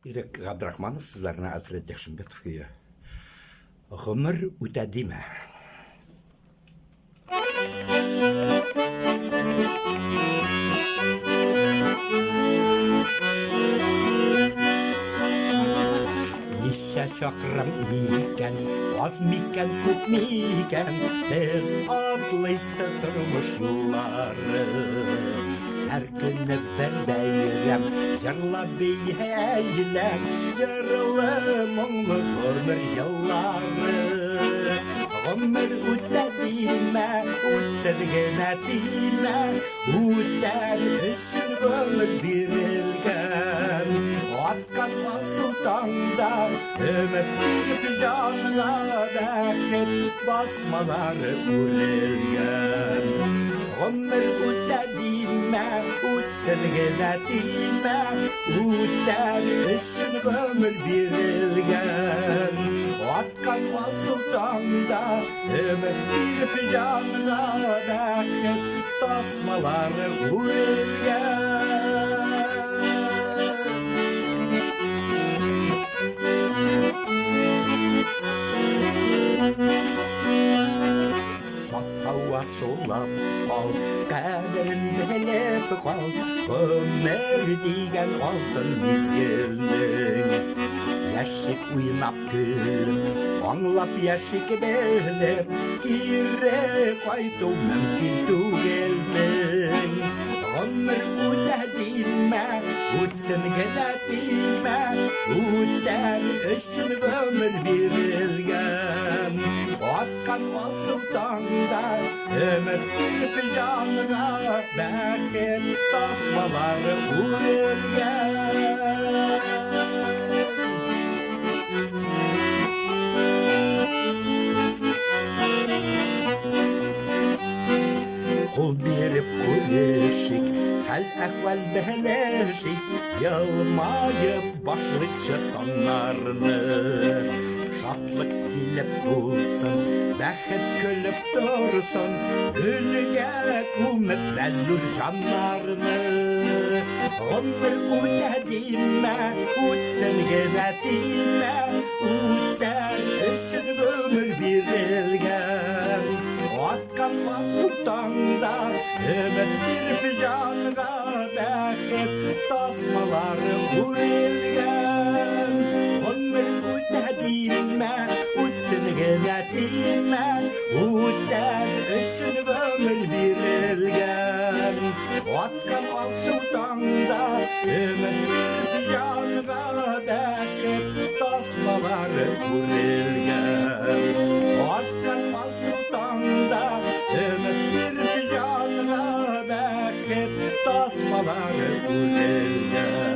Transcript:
Ирек Габдрахманов сүзләренә Альфред Яхшимбетов көе. Гомер үтә димә. Ничә чакрым икән, аз микән, күп микән, без атлыйсы тормыш юллары. Һәр көнне бер бәйрәм, җырлап биеләм, җырлы моңлы гомер еллары. Гомер үтә димә, үтсен генә димә, үтәр өчен гомер бирелгән. Аткан алсу таңда өмет биреп җанга бәхет басмалары үрелгән. Гомер үтә димә, үтсен генә димә, үтәр өчен гомер бирелгән. Аткан алсу таңда өмет биреп җанга бәхет тасмалары үрелгән. Саф һава сулап ал, кадерен белеп кал, гомер дигән алтын мизгелнең. Яшик уйнап көлеп, аңлап яшик белеп, кире кайту мөмкин түгелнең. Гомер үтә димә, үтсен генә димә, үтәр өчен гомер бирелгән. Аткан алсу таңда өмет биреп җанга бәхет тасмалары үрелгән. Кул биреп күрешик, хәл-әхвәл белешик, елмаеп башлыйкчы таңнарны. Шатлык килеп тулсын, бәхет көлеп торсын, гөлгә күмеп бәллүр җаннарны. Гомер үтә димә, үтсен генә димә, үтәр өчен гомер бирелгән. Аткан алсу таңда өмет биреп җанга бәхет тасмалары үрелгән. Гомер үтә димә, үтсен генә димә, үтәр өчен гомер бирелгән. Аткан алсу таңда өмет биреп җанга бәхет тасмалары үрелгән. Аткан алсу таңда өмет биреп җанга бәхет тасмалары үрелгән.